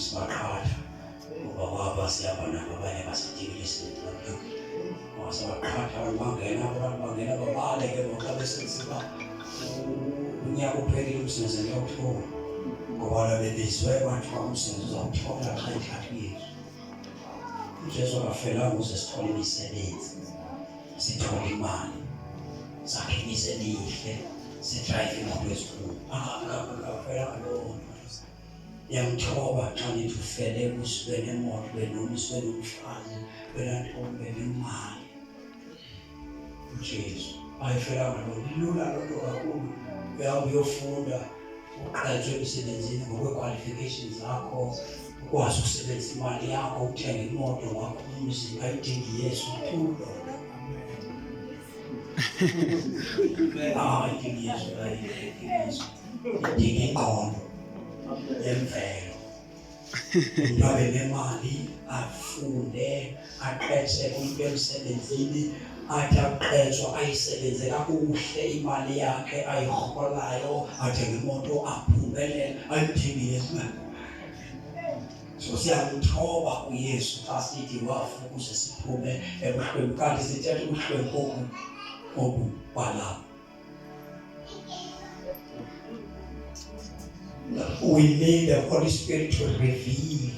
Sibaqhatha ngoba kwaba sihamba nabo abanye basadinga imisebenzi kakhulu. Wasabaqhatha abantu bangena, abantu bangena babaleke ngoxa besenziwa unyaka uphelile umsebenzi ngiyawuthola. Ngoba bebizwe kwathiwa umsebenzi uzawuthola xa ethatha uYesu. uJesu akafelanga ukuze sithole imisebenzi, sithole imali, sakhe imizi emihle, sidrayive imoto ezinkulu. Akafelanga loo nto. Niyamthoba xa nithi ufele ukuze ube nemoto, ube nomzi, ube nomfazi, ube nantombi, ube nemali. uJesu ayifelanga loo nto. Ilula loo nto kakhulu. Uyahamba uyofunda, uqhatshwe emsebenzini ngokwe-qualifications zakho, ukwazi ukusebenzisa imali yakho, uthenge imoto wakho umzi, ayidingi Yesu tu loo nto. Ayidingi Yesu, ayidingi Yesu. Idinga ingqondo yemvelo. Umuntu abe nemali, afunde, aqeqesheke umntu emsebenzini, Athi akuqetshwa ayisebenze kakuhle imali yakhe ayiholayo, athenge imoto aphumelele, ayimthengile Yesu. So siyamthoba uYesu xa sithi wafa ukuze siphume ebuhlwempu, kanti sithetha ubuhlwempu obu obu balapha. We need the Holy Spirit to reveal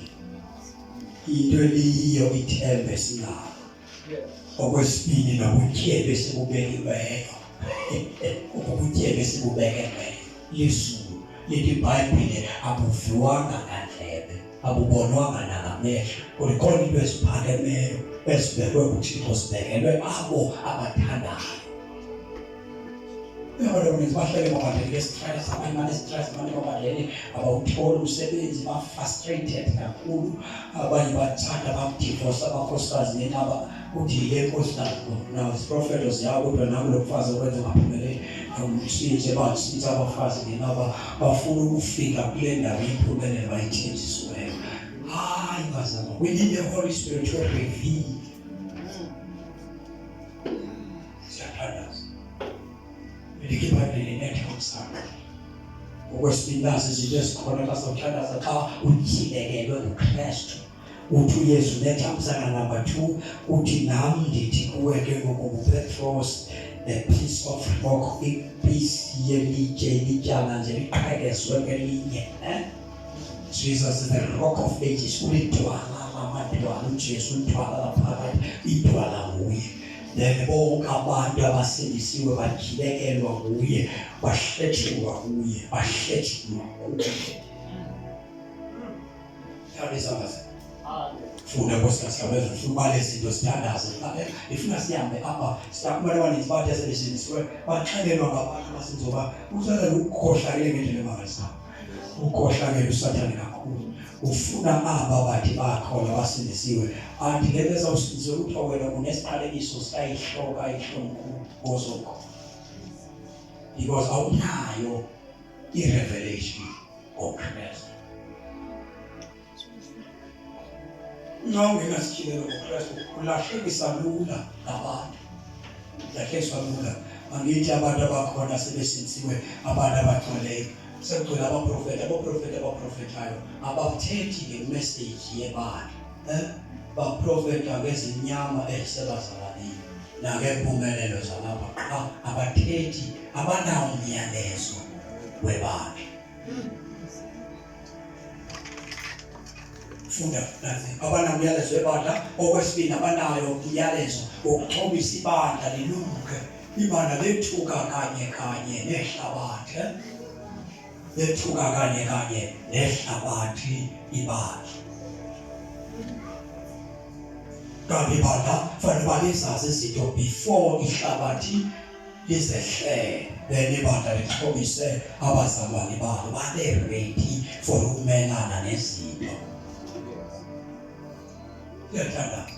into eliyiyo ithemba esinalo. Okwesibini nobutyebi esibubekiweyo. Ubutyebi esibubekelweyo lizulu lithi iBhayibhile abuviwanga ngandlebe, abubonwanga nangamehlo. Kukhona into eziphakemeyo ezibekwe nguThixo zibekelwe abo abathandayo. Abantu abaninzi bahlele emabandleni nge-stress, abanye bane-stress, abanye emabandleni abawutholi umsebenzi, ba-frustrated kakhulu. Abanye batshata bamdivosa amakhosikazi ngenxa yoba uthi yile nkosi naziprofeto ziyawo kodwa naku lo mfazi okwenza ungaphumeleli. Umtshintshe batshintshe abafazi ngenxa yoba bafuna ukufika kule ndawo yempumelelo bayithenjisiweyo. Hayi bazalwane, we need the Holy Spirit to reveal. Siyathandaza. Ndikhe iBhayibhile inethamsanqa. Okwesibini, nazi izinto ezikhona xa sawuthandaza xa utyhilekelwe nguKrestu. Uthi uYesu nethamsanqa number 2 uthi nam ndithi kuwe ke ngoku nguPetros a piece of rock ipiece yelitye ilityana nje liqhekezwe kwelinye eh? Jesus is the rock of ages ulidwala lamadwala uJesu ulidwala laphakathi idwala nguye then bonke abantu abasindisiwe bajilekelwa nguye bahletshulwa kuye bahletshulwa kuye Thanda funda nkosikazi funa ubale izinto sithandaze ifuna sihambe apha siyakumele abaninzi bathi esebesindisiwe baxelelwa ngabantu abasenzoba usathane ukhohlakele ngendlela emangalisayo ukhohlakele usathane kakhulu ufuna aba bathi bakholwa basindisiwe athi le nto ezawusindisiwe kuthiwa wena unesiqalekiso sikayihlo kayihlomkhulu ozokho because awunayo i-revelation ngoKristu Nxa ungenasityhilelo ngoKristu ulahlekisa lula ngabantu, ulahlekiswa lula. Angithi abantu abakhona sebesindisiwe, abantu abagcweleyo sekugcwele abaprofeti, abaprofeti abaprofethayo abathethi ngemeseji yebandla eh? Baprofeta ngezinyama ezisebazalwaneni nangeempumelelo zalapha qha, abathethi, abanawo umyalezo webandla. Funda nazi abanamyalezo webandla. Okwesibini abanayo umyalezo wokuxhobisa ibandla lilumke. Ibandla lethuka kanye kanye nehlabathi. Eh? Lethuka kanye kanye nehlabathi ibandla. Kanti ibandla fanele balizazi izinto before ihlabathi lizehlele then ibandla lixhobise abazalwane balo babe ready for ukumelana nezinto uyathandaza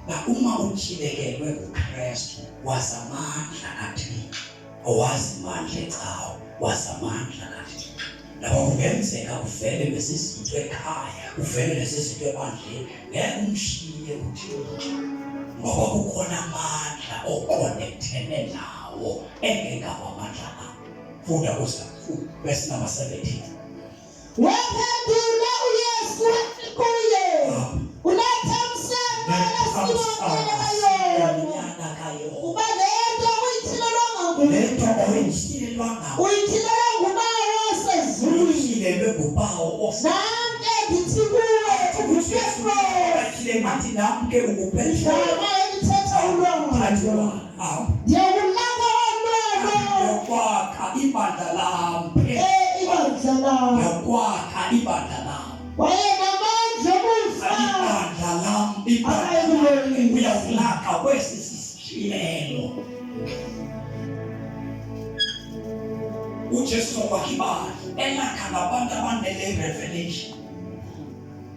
na uma utyhilekelwe nguKristu wazamandla kaThixo owazi mandla ecawa wazamandla kaThixo lapho kungenzeka uvele nezizinto ekhaya uvele nezizinto ebandleni ngeke umshiye uThixo ngoba kukhona amandla okonekthene nawo engengawo amandla akho funda kusa verse number 17 Waphendula uYesu wathi kuye, Unethamsanqa laSimoni Nyana kaYehova kuba le nto uyityhilelwanga nguwe, le nto oyityhilelwanga uyityhilelwe nguBawo osezulwini. uyityhilelwe nguBawo ose Nam ke ndithi kuwe, unguPetros, athi nam ke unguPetros igama elithetha ulwandle. Ndiyakulakha olwelo, Ndiyokwakha ibandla lam eh, ibandla lam. Ndiyokwakha ibandla lam Kwaye namandla okufa ibandla lam ibandla lam uyakulakha kwesi sisityhilelo uJesu uzokwakha ibandla elakha ngabantu abanele revelation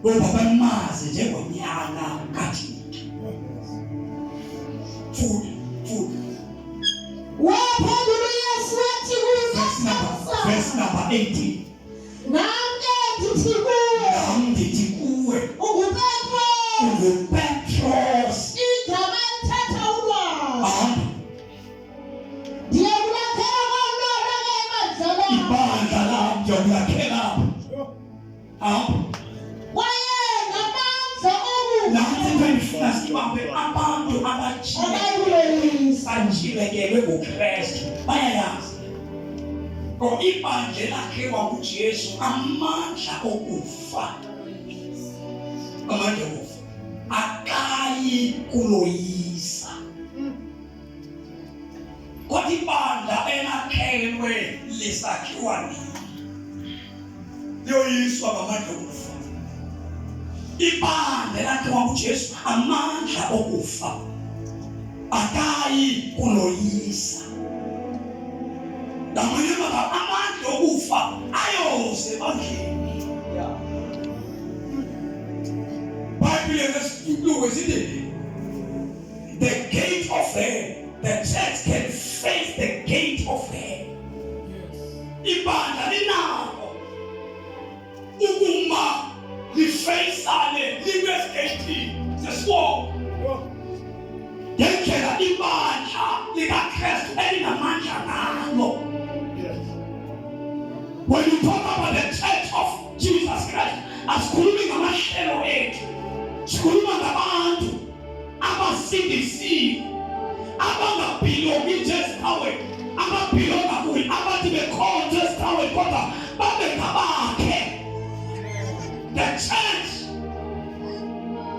ngoba bamazi njengonyana kaThixo futhi futhi Waphendula uYesu wathi kuye, verse number 18 Nam ke ndithi kuwe, nam ndithi kuwe unguPetros, unguPetros igama elithetha ulwandle. Hamba. Kwaye ngamandla okufa. Nansi into endifuna sibambe abantu abayikulolisa. Abanjilekelwe nguKristu bayayazi. Ngoba ibandla elakhiwa nguJesu amandla okufa. Amandla okufa akayi kuloyisa. Kodwa ibandla elakhelwe lisakhiwa nini? Liyoyiswa ngamandla okufa. Ibandla elakhiwa nguJesu amandla okufa akayi kuloyisa. Ngamanye amagama amandla okufa ayoze ebandleni. Bhayibhile ngesilungu sithi the gate of hell, the church can face the gate of hell. Ibandla linako ukuma lifeyisane libe esigeyithini sesiwonke ngendlela ibandla likaKristu elinamandla ngalo. When you talk about the church of Jesus Christ, asikhulumi ngamahlelo ethu, sikhuluma ngabantu abasindisiwe abangabhilongi nje esiqhaweni, ababhilonga kuye, abathi bekhonze esiqhaweni kodwa babe ngabakhe. The church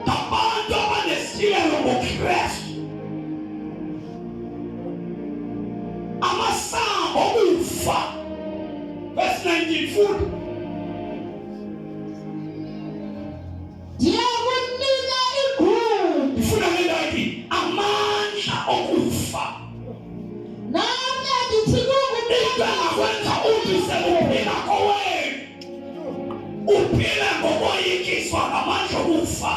ngabantu abanesiyelo ngoKristu, amasango okufa. Verse 19 futhi Ndiyakunika igunya. Ndifuna le nto ithi amandla okufa. Nami ndithi Into engakwenza uthi sekuphila kowenu uphile ngokoyikiswa ngamandla okufa.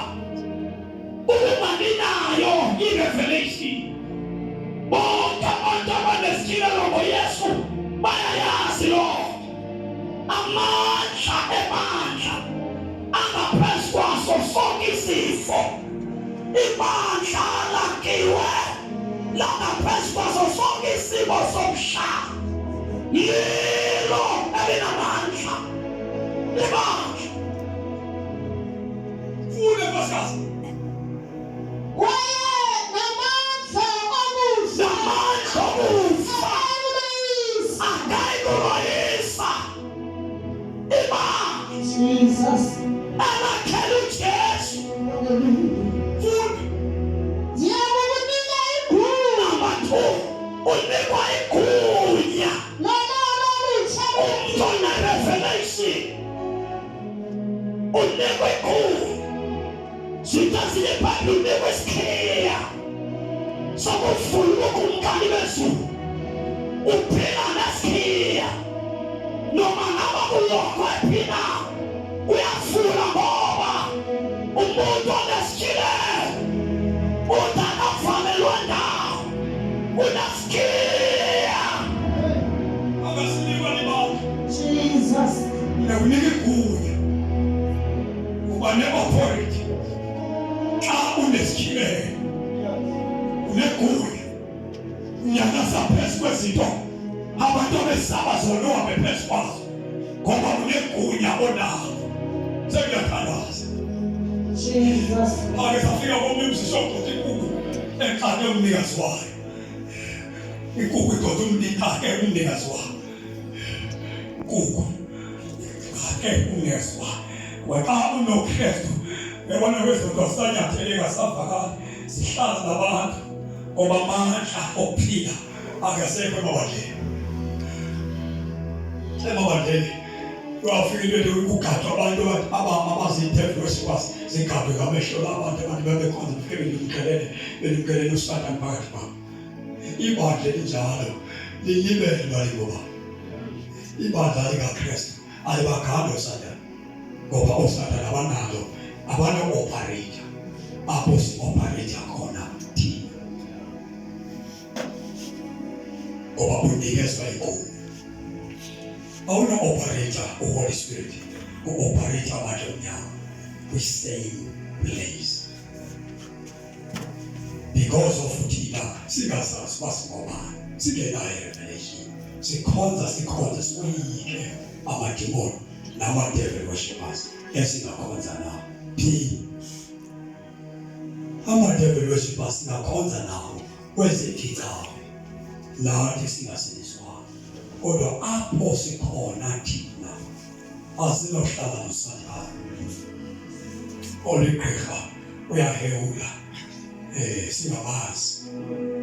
Ukungabi nayo i-revelation. Bonke abantu abanesityhilelo ngoYesu bayayazi loo nto. Amandla ebandla angaphezu kwaso sonke isifo. Ibandla lakhiwe langaphezu kwaso sonke isimo somhlaba. Lilo elinamandla ibandla. Funda nkosikazi. Kwaye namandla okufa. Namandla okufa. Akayikuleyisa. Akayikulwayisa ibandla. Jesus. Elakhela uJesu. Funda. Ndiyakukunika igunya. Number 2, unikwa igunya. Lololo lutsha. Umntu one-revelation unikwa igunya. Zinto ezinye ibhayibhile unikwa isikhiya sokuvula ubukumkani bezulu. Uphila nesikhiya noma ngaba kulokho ephila uyavula, ngoba umuntu onesikhileyo uthi akavalelwa ndawo, unesikhiya akasinikwa libandla. Jesus. Nakunika igunya, uba ne-authority xa unesityhilelo, unegunya, unyakaza phezu kwezinto abantu abesaba zona, uhambe phezu kwazo ngoba unegunya onalo. Sengiyathandaza. Jesus. Ake safika komnye umzi sogxotha inkukhu exake umnikazi wayo. Inkukhu igxotha umnikazi umnikazi wayo. Inkukhu exake umnikazi wayo. Waxa unoKristu yabona kwezinto asanyathele ngasavakali sihlala nabantu ngoba amandla okuphila akasekho emabandleni. Emabandleni uyafika into ethi kugadwa abantu abazi-devil worshippers, zigadwe ngamehlo labantu, abantu bebekhonza befike belumkelele belumkelele uSathane phakathi kwabo. Ibandla elinjalo lilibele balingoba ibandla likaKristu alibagandi oSathane, ngoba oSathane abanalo abano-operate apho si-operate khona thina, ngoba unikezwa igunya. Awuna-operate uHoly Spirit, u-operate amandla omnyama kwi-same place because of thina singazazi uba singobani, singenayo revelation, sikhonza sikhonze soyike amadimoni. Nama-devil worshippers esingakhonza nawo phi? Ama-devil worshippers singakhonza nawo kwezethu icawe nathi singasindiswanga, kodwa apho sikhona thina asinohlala noSathane oligqirha uyahewula singamazi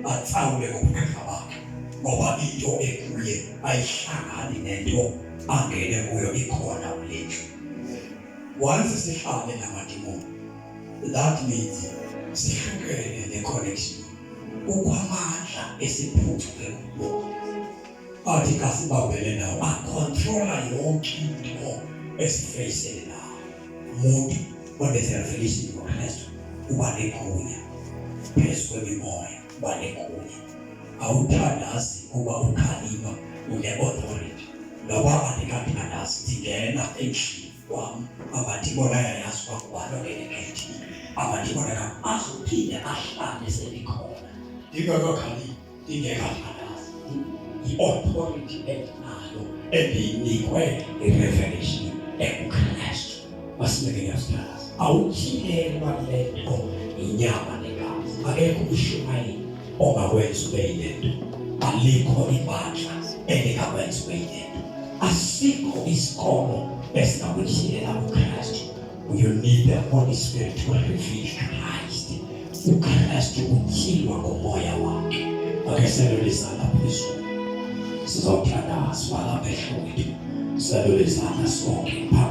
atsawule ngobugqirha bakhe, ngoba into ekuye ayihlangani nento angene kuyo ikhona kule ndlu. Once sihlale namadimoni, that means sihlukene ne-connection. Kukho amandla esiphucuke kubo athi kasibambele nawo acontrola yonke into esifeyisele nawo. Umuntu one-revelation ngoKristu uba negunya phezu kwemimoya, uba negunya. Awuthandazi kuba ukhalima, une-authority. Noba andikathandazi, ndingena endlini kwam, amadimoni ayayazi uba ngubani ongene egeyithini. Amadimoni azophinde ahlale selikhona ndingekakhalimi, ndingekathandazi. I-authority endinayo endiyinikwe i-revelation ekuKristu. Masimeke ngiyasithandaza. Awutyhilelwa le nto inyama negazi. Akekho umshumayeli ongakwenza ube yile nto. Alikho ibandla elingakwenza ube yile nto. Asikho isikolo esingakutyhilela uKristu. You need the Holy Spirit to reveal Christ. UKristu utyhilwa ngomoya wakhe. Ake selule izandla phezulu. Sizawuthandaza, sivala amehlo wethu. Selule izandla sonke phambi.